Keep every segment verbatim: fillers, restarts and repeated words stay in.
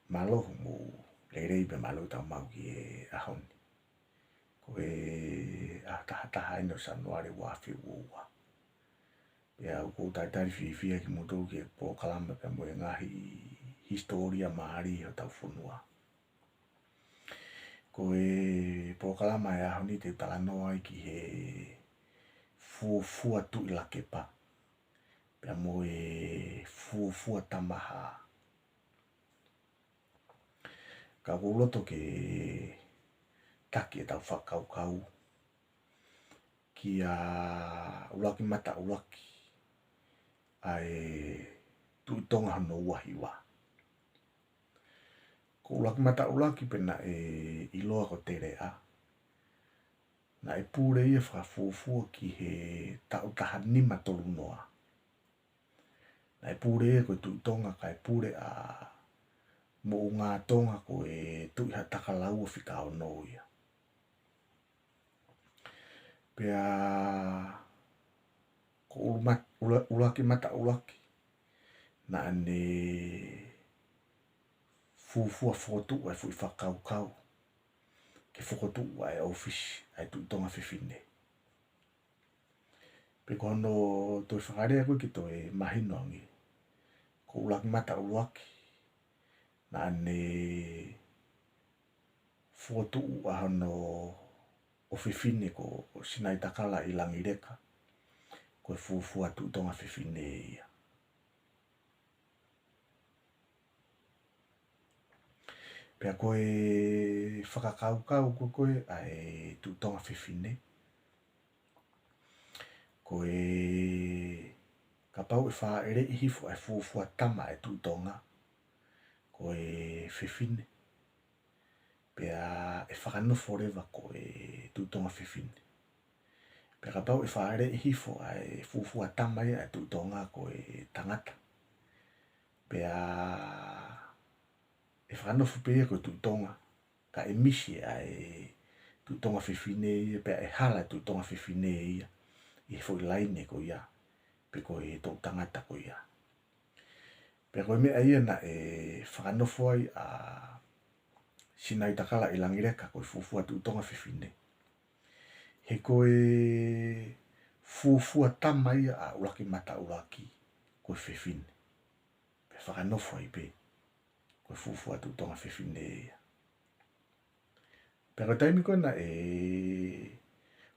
Mālō hoʻomou lelei pea mālō ʻetau maʻu ki he ʻaho ni. Ko e ʻaho taha taha eni ʻo Sānuali ua afe ua ua. Pea ʻoku ou talitali fiefia kimoutolu ki he polokalama pea mo e ngaahi hisitōlia mālie ʻo hotau fonua. Ko e polokalama ʻo e ʻaho ni te u talanoa ai ki he fuofua Tuʻi Lakepa pea mo e fuofua Tamahā. Ka ʻoku ou loto ke taki ʻetau fakakaukau kia ʻUluakimata ʻUluaki, ʻa e Tuʻi Tonga hono ua hiva. Ko ʻUluakimata ʻUluaki pea naʻe ʻiloa ko Teleʻa, naʻe pule ia fakafuofua ki he taʻu taha nima tolu noa. Naʻe pule ia ko e Tuʻi Tonga kae pule ʻa Moʻungātonga ko e Tuʻi Haʻatakalaua fika ono ia. Pea ko ʻUlumat-, ʻUla-, ʻUluakimata ʻUluaki naʻa ne fuofua fokotuʻu ʻa e foʻi fakakaukau ke fokotuʻu ʻa e ʻōfisi ʻa e Tuʻi Tonga Fefine. Pea ko hono toe fakalea ko ē ke toe mahino ange, ko ʻUluakimata ʻUluaki naʻa ne fokotuʻu ʻa hono ʻofefine ko Sinaitakala ʻi Langileka, ko e fuofua Tuʻi Tonga Fefine ia. Pea ko e fakakaukau ko ē ko ē ʻa e Tuʻi Tonga Fefine, ko e kapau ʻe fāʻeleʻi hifo ʻa e fuofua tama ʻa e Tuʻi Tonga, ko e fefine, pea ʻe fakanofo leva ko e Tuʻi Tonga Fefine. Pea kapau ʻe fāʻeleʻi hifo ʻa e fuofua tama ia ʻa e Tuʻi Tonga ko e tangata, pea ʻe fakanofo pē ia ko e Tuʻi Tonga, ka ʻe misi ʻa e Tuʻi Tonga Fefine ia, pea ʻe hala e Tuʻi Tonga Fefine ia ʻi he foʻi laine ko ia, pe ko e toʻu tangata ko ia. Pea ko e meʻa ia naʻe fakanofo ai ʻa Sinaitakala ʻi Langileka ko e fuofua Tuʻi Tonga Fefine, he ko e fuofua tama ia ʻa ʻUluakimata ʻUluaki ko e fefine. Pea fakanofo ai pē ko e fuofua Tuʻi Tonga Fefine ia. Pea ko e taimi ko ē naʻe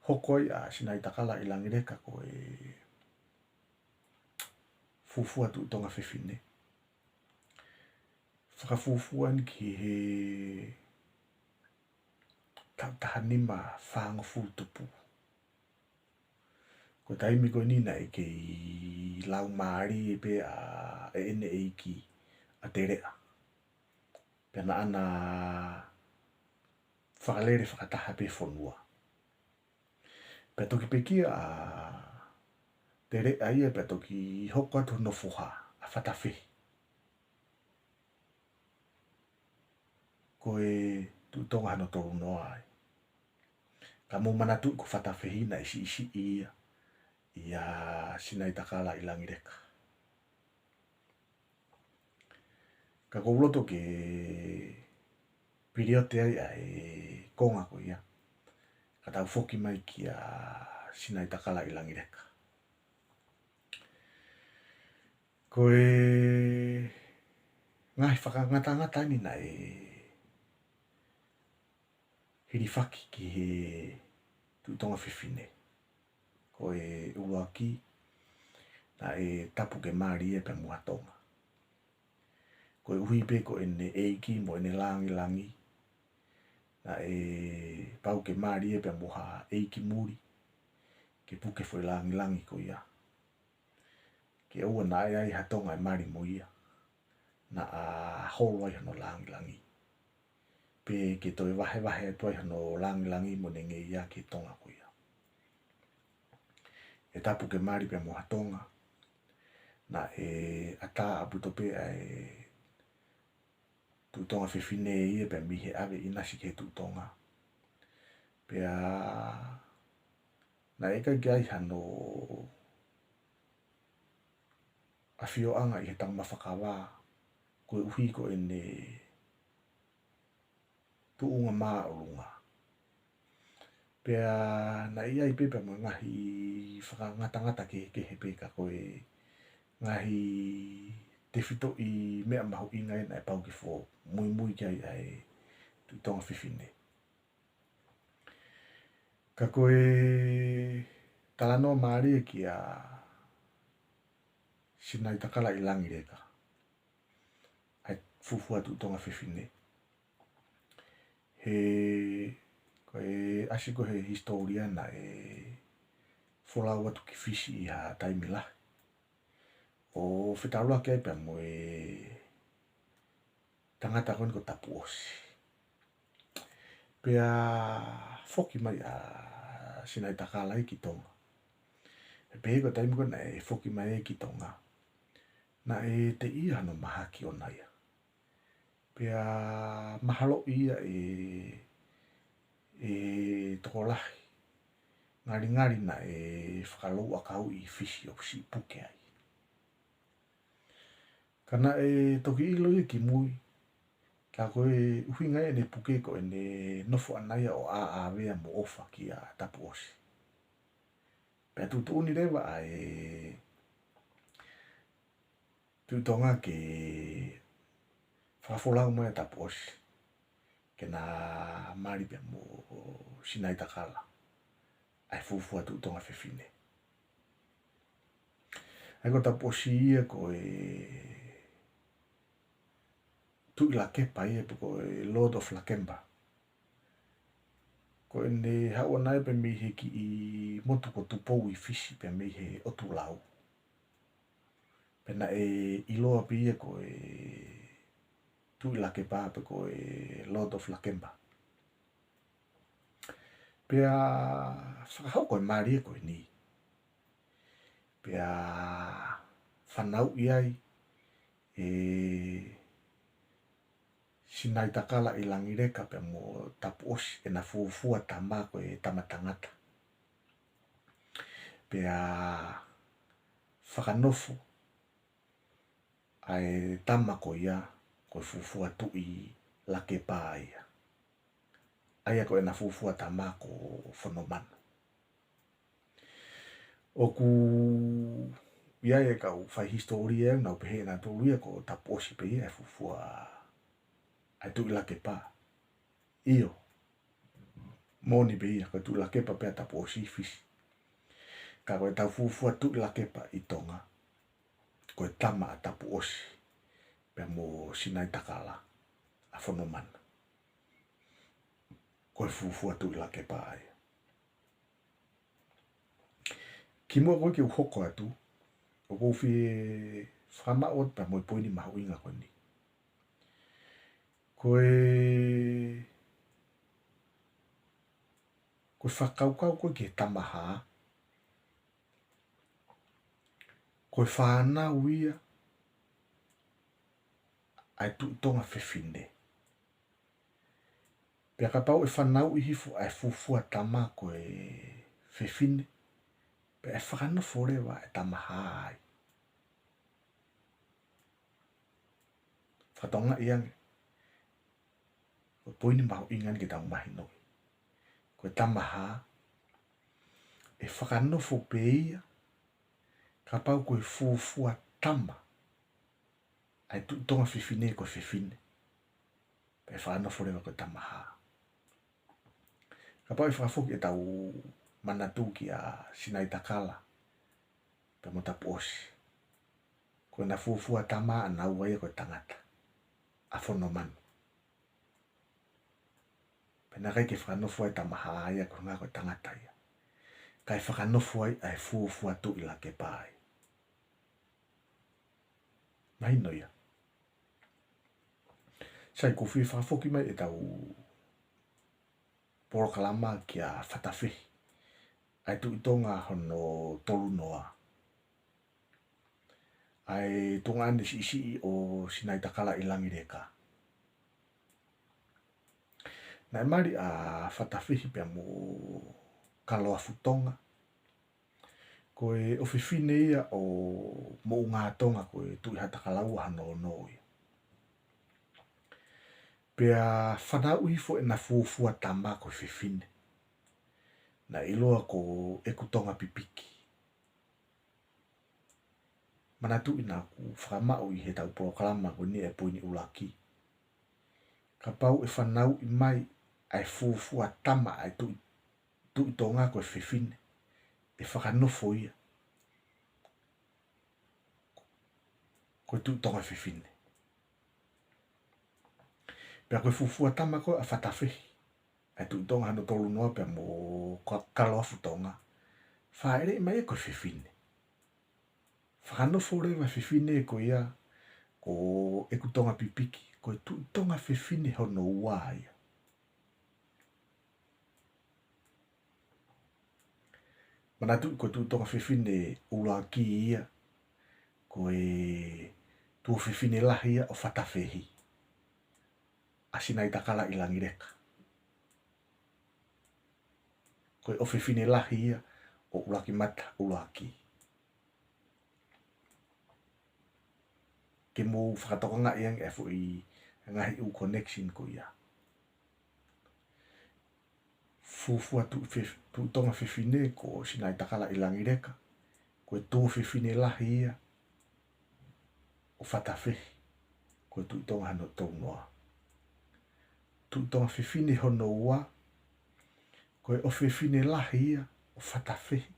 hoko ai ʻa Sinaitakala ʻi Langileka ko e fuofua Tuʻi Tonga Fefine, fakafuofua eni ki he taʻu taha nima fāngofulu tupu. Ko e taimi ko eni naʻe kei laumālie pē ʻa ʻene ʻeiki ʻa Teleʻa. Pea naʻa na fakalele fakataha pē fonua. Pea toki pekia ʻa Teleʻa ia, pea toki hoko atu hono foha ʻa Fatafehi, ko e Tuʻi Tonga hono tolu noa ai. Ka mou manatuʻi ko Fatafehi naʻe siʻisiʻi ia ʻia Sinaitakala ʻi Langileka. Ka ʻoku ou loto ke piliote ai ʻa e konga ko ia, ka tau foki mai kia Sinaitakala ʻi Langileka. Ko e ngaahi fakangatangata eni naʻe hilifaki ki he Tuʻi Tonga Fefine. Ko e ʻuluaki, naʻe tapu ke mali ia pea mo ha Tonga. Koeʻuhi pē ko ʻene ʻeiki mo ʻene langilangi, naʻe pau ke mali ia pea mo ha ʻeiki muli, ke puke foʻi langilangi ko ia. Ke ʻoua naʻa ʻi ai ha Tonga ʻe mali mo ia, naʻa holo ai hono langilangi. Pe ke toe vahevahe atu ai hono langilangi mo ʻene ngeia ki he Tonga ko ia. ʻE tapu ke mali pea mo ha Tonga, naʻe ʻatā ʻaupito pē ʻa e Tuʻi Tonga Fefine ia pea mei he ʻave ʻinasi ki he Tuʻi Tonga. Pea naʻe ʻikai ke ʻi ai hano ʻafioʻanga ʻi he taumafa kava, koeʻuhi ko ʻene tuʻunga māʻolunga. Pea naʻe ʻi ai pē pea mo e ngaahi fakangatangata kehekehe pē ka ko e ngaahi tefitoʻi meʻa mahuʻinga ia naʻe pau ke fo muimui ki ai ʻa e Tuʻi Tonga Fefine. Ka ko e talanoa mālie kia Sinaitakala ʻi Langileka, ʻa e fuofua Tuʻi Tonga Fefine. He, ko e ʻasi ko ē he hisitōlia naʻe folau atu ki Fisi ʻi ha taimi lahi ʻo fetaulaki ai pea mo e tangata ko eni ko Tapuʻosi. Pea foki mai ʻa Sinaitakala ia ki Tonga. He pehē ko e taimi ko ē naʻe foki mai ai ki Tonga, naʻe teʻia hano mahaki ʻona ia. Pea mahaloʻi ia ʻe, ʻe tokolahi, ngalingali naʻe fakalouʻakauʻi ʻi Fisi ʻo siʻi puke ai. Ka naʻe toki ʻilo ia kimui, ka ko e ʻuhinga ia ʻene puke ko ʻene nofo ʻana ia ʻo ʻāʻāvea mo ʻofa kia Tapuʻosi. Pea tuʻutuʻuni leva ʻa e Tuʻi Tonga ke fakafolau mai ʻa Tapuʻosi ke na mali pea mo Sinaitakala, ʻa e fuofua Tuʻi Tonga Fefine. ʻA ia ko Tapuʻosi ia ko e Tuʻi Lakepa ia pe ko e Lord of Lakeba. Ko ʻene haʻu ʻana ia pē mei he kiʻi motu ko Tupou ʻi Fisi pea mei he ʻotu Lau. Pea naʻe ʻiloa pē ia ko e Tuʻi Lakepa pe ko e Lord of Lakeba. Pea fakahoko e mali ia ko eni. Pea fanauʻi ai ʻe Sinaitakala ʻi Langileka pea mo Tapuʻosi ʻena fuofua tama ko e tama tangata. Pea fakanofo ʻa e tama ko ia ko e fuofua Tuʻi Lakepa ia. ʻA ia ko ʻena fuofua tama ko Fonomana. ʻOku ʻi ai e kau fai hisitōlia ʻoku nau pehē ʻe nautolu ia ko Tapuʻosi pē ia e fuofua ʻa e Tuʻi Lakepa. ʻIo, moʻoni pē ia, ko e Tuʻi Lakepa pē ʻa Tapuʻosi ʻi Fisi. Ka ko ʻetau fuofua Tuʻi Lakepa ʻi Tonga, ko e tama ʻa Tapuʻosi pea mo Sinaitakala, ʻa Fonomana. Ko e fuofua Tuʻi Lakepa ia. Kimuʻa ko ē ke u hoko atu, ʻoku ou fie fakamaʻu atu pea mo e poini mahuʻinga ko eni. Ko e, ko e fakakaukau ko ē ki he tama hā, ko e fānau ia ʻa e Tuʻi Tonga Fefine. Pea kapau ʻe fanauʻi hifo ʻa e fuofua tama ko e fefine, pea ʻe fakanofo leva e tama hā ai. Fakatokangaʻi ange, ko e poini mahuʻinga eni ke tau mahinoʻi. Ko e tama hā, ʻe fakanofo pē ia kapau ko e fuofua tama ʻa e Tuʻi Tonga Fefine ko e fefine, pea ʻe fakanofo leva ko e tama hā. Kapau ʻe fakafoki ʻetau manatu kia Sinaitakala pea mo Tapuʻosi, ko ʻena fuofua tama ʻanaua ia ko e tangata, ʻa Fonomana. Pea naʻe ʻikai ke fakanofo ai e tama hā ia ko e ʻuhinga ko e tangata ia, kae fakanofo ai ʻa e fuofua Tuʻi Lakepa ia. Mahino ia. Sai, ʻoku ou fie fakafoki mai ʻetau polokalama kia Fatafehi, ʻa e Tuʻi Tonga hono tolu noa, ʻa e tuongaʻane siʻisiʻi ʻo Sinaitakala ʻi Langileka. Naʻe mali ʻa Fatafehi pea mo Kaloafutonga. Ko e ʻofefine ia ʻo Moʻungātonga, ko e Tuʻi Hatakalaua hono ono ia. Pea fanauʻi hifo ʻena fuofua tama ko e fefine, naʻe ʻiloa ko ʻEkutonga Pipiki. Manatuʻi naʻá ku fakamaʻu ʻi heʻetau polokalama ko eni e poini ʻuluaki, kapau ʻe fanauʻi mai ʻa e fuofua tama ʻa e Tuʻi, Tuʻi Tonga ko e fefine, ʻe fakanofo ia ko e Tuʻi Tonga Fefine. Pea ko e fuofua tama ko ē ʻa Fatafehi, ʻa e Tuʻi Tonga hono tolu noa pea mo Ka-, Kaloafu Tonga, fāʻeleʻi mai ia ko e fefine. Fakanofo leva e fefine ko ia ko ʻEkutonga Pipiki, ko e Tuʻi Tonga Fefine hono ua ia. Manatuʻi ko e Tuʻi Tonga Fefine ʻuluaki ia, ko e tuofefine lahi ia ʻo Fatafehi, ʻa Sinaitakala ʻi Langileka. Ko e ʻofefine lahi ia ʻo ʻUluakimata ʻUluaki. Ke mou fakatokangaʻi ange e foʻi ngaahi ʻū connection ko ia. Fuofua Tuʻi Fef-, Tuʻi Tonga Fefine ko Sinaitakala ʻi Langileka, ko e tuofefine lahi ia ʻo Fatafehi, ko e Tuʻi Tonga hono tolu noa. Tuʻi Tonga Fefine hono ua, ko e ʻofefine lahi ia ʻo Fatafehi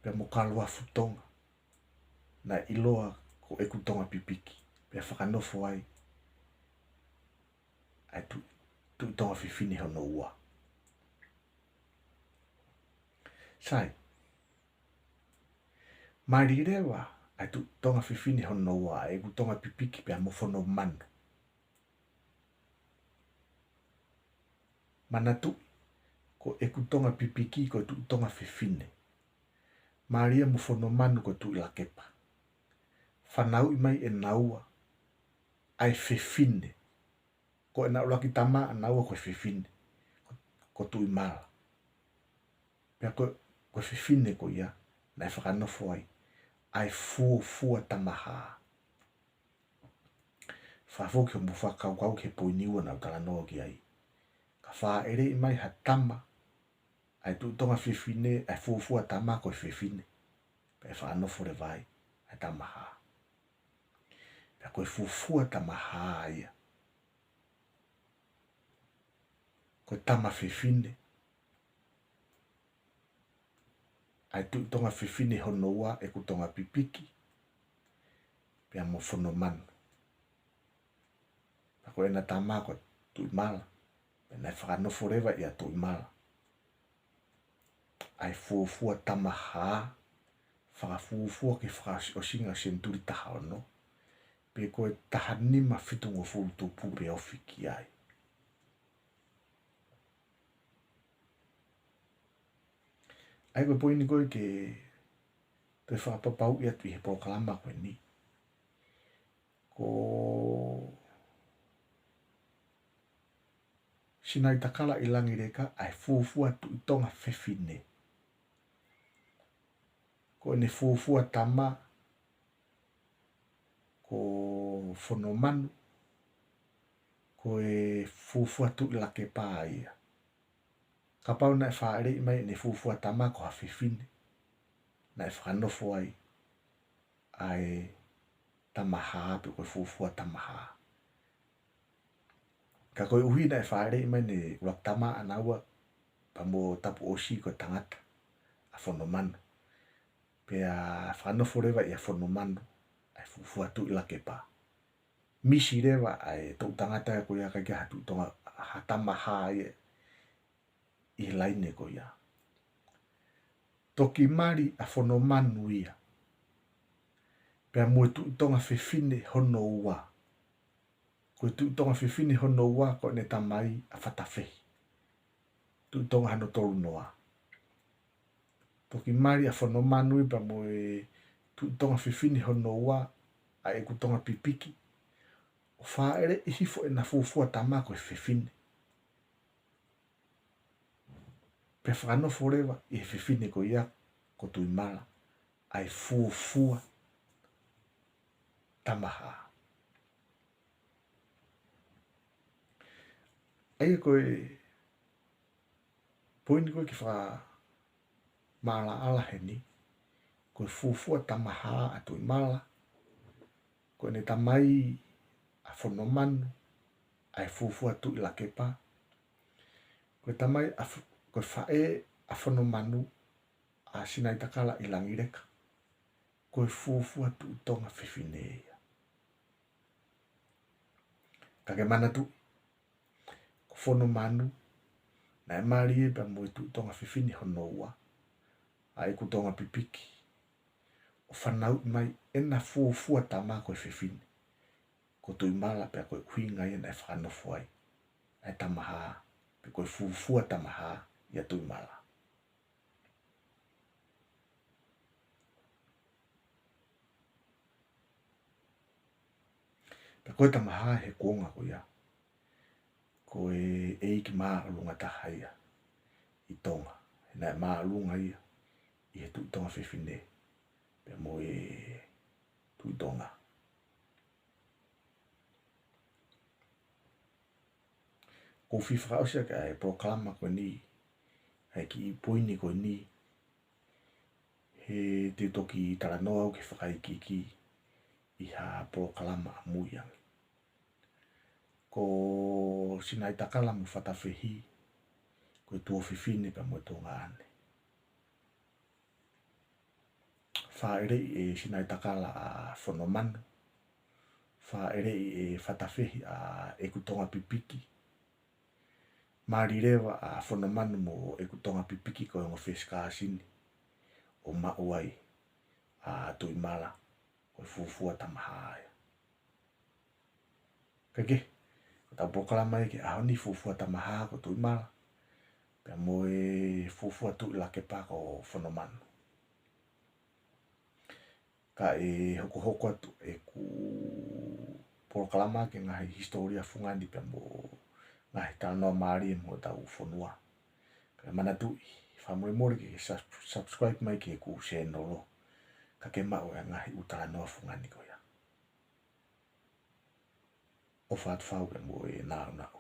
pea mo Kaloafu Tonga, naʻe ʻiloa ko ʻEkutonga Pipiki, pea fakanofo ai ʻa e Tuʻi, Tuʻi Tonga Fefine hono ua. Sai, mali leva ʻa e Tuʻi Tonga Fefine hono ua, ʻa ʻEkutonga Pipiki pea mo Fonomanu. Manatuʻi ko ʻEkutonga Pipiki ko e Tuʻi Tonga Fefine, mali ia mo Fonomanu ko e Tuʻi Lakepa. Fanauʻi mai ʻe naua ʻa e fefine, ko ʻena ʻuluaki tama ʻa naua ko e fefine, ko, ko Tuʻimala. Pea ko, ko e fefine ko ia naʻe fakanofo ai ʻa e fuofua tama hā. Fakafoki hoʻomou fakakaukau ki he poini ua naʻá ku talanoa ki ai. Ka fāʻeleʻi mai ha tama ʻa e Tuʻi Tonga Fefine, ʻa e fuofua tama ko e fefine, pea ʻe fakanofo leva ai ʻa e tama hā. Pea ko e fuofua tama hā ia, ko e tama fefine ʻa e Tuʻi Tonga Fefine hono ua, ʻEkutonga Pipiki pea mo Fonomanu. Pea ko ʻena tama ko Tuʻimala, pea naʻe fakanofo leva ʻia Tuʻimala ʻa e fuofua tama hā, fakafuofua ki he fakaʻosiʻosinga senituli taha ono, pe ko e taha nima fitungofulu tupu pe ofi ki ai. ʻA ia ko e poini ko ē ke toe fakapapauʻi atu ʻi he polokalama ko eni, ko Sinaitakala ʻi Langileka ʻa e fuofua Tuʻi Tonga Fefine. Ko ʻene fuofua tama ko Fonomanu, ko e fuofua Tuʻi Lakepa ia. Kapau naʻe fāʻeleʻi mai ʻene fuofua tama ko ha fefine, naʻe fakanofo ai ʻa e tama hā pe ko e fuofua tama hā. Ka koeʻuhi naʻe fāʻeleʻi mai ʻene ʻuluaki tama ʻa naua pea mo Tapuʻosi ko e tangata, ʻa Fonomanu, pea fakanofo leva ʻia Fonomanu ʻa e fuofua Tuʻi Lakepa. Misi leva ʻa e toʻu tangata ko ia, ʻikai ke ʻi ai ha Tuʻi Tonga, ha tama hā ia ʻi he laine ko ia. Toki mali ʻa Fonomanu ia pea mo e Tuʻi Tonga Fefine hono ua. Ko e Tuʻi Tonga Fefine hono ua ko ʻene tamai ʻa Fatafehi, Tuʻi Tonga hono tolu noa. Toki mali ʻa Fonomanu ia pea mo e Tuʻi Tonga Fefine hono ua, ʻa ʻEkutonga Pipiki, ʻo fāʻeleʻi hifo ʻena fuofua tama ko e fefine. Pea fakanofo leva ʻi he fefine ko ia ko Tuʻimala ʻa e fuofua tama hā. ʻA ia ko e poini ko ē ke fakamaʻalaʻala heni, ko e fuofua tamahā ʻa Tuʻimala, ko ʻene tamai ʻa Fonomanu, ʻa e fuofua Tuʻi Lakepa, ko e tamai ʻa F-, ko e faʻē ʻa Fonomanu, ʻa Sinaitakala ʻi Langileka, ko e fuofua Tuʻi Tonga Fefine ia. Ka ke manatuʻi, ko Fonomanu, naʻe mālie pea mo e Tuʻi Tonga Fefine hono ua, ʻa ʻEku Tonga Pipiki, ʻo fanauʻi mai ʻena fuofua tama ko e fefine, ko Tuʻimala, pea ko e ʻuhinga ia naʻe fakanofo ai ʻa e tamahā, pe ko e fuofua tamahā ʻia Tuʻimala. Pea ko e tamahā he kuonga ko ia, ko e ʻeiki māʻolunga taha ia ʻi Tonga. He naʻe māʻolunga ia ʻi he Tuʻi Tonga Fefine pea mo e Tuʻi Tonga. ʻOku ou fie fakaʻosi ʻaki ʻa e polokalama ko eni, ʻa e kiʻi poini ko eni, he te u toki talanoa au ki he fakaikiiki ʻi ha polokalama ʻamui ange. Ko Sinaitakala mo Fatafehi, ko e tuofefine pea mo e tuongaʻane. Fāʻeleʻi ʻe Sinaitakala ʻa Fonomanu, fāʻeleʻi ʻe Fatafehi ʻa ʻEku Tonga Pipiki. Mali leva ʻa Fonomanu mo ʻEku Tonga Pipiki ko e ongo first cousin, ʻo maʻu ai ʻa Tuʻimala, ko e fuofua tamahā ia. Kae kehe, ko ʻetau polokalama ia ki he ʻaho ni, fuofua tamahā ko Tuʻimala, pea mo e fuofua Tuʻi Lakepa ko Fonomanu. Kae hokohoko atu ʻeku polokalama ki he ngaahi hisitōlia fungani pea mo e ngaahi talanoa mālie mo ʻetau fonua. Kae manatuʻi, fakamolemole ke subs-, subscribe mai ki heʻeku sēnolo, ka ke maʻu e ngaahi ʻū talanoa fungani ko ia. ʻOfa atu fau pea mo e nāunau.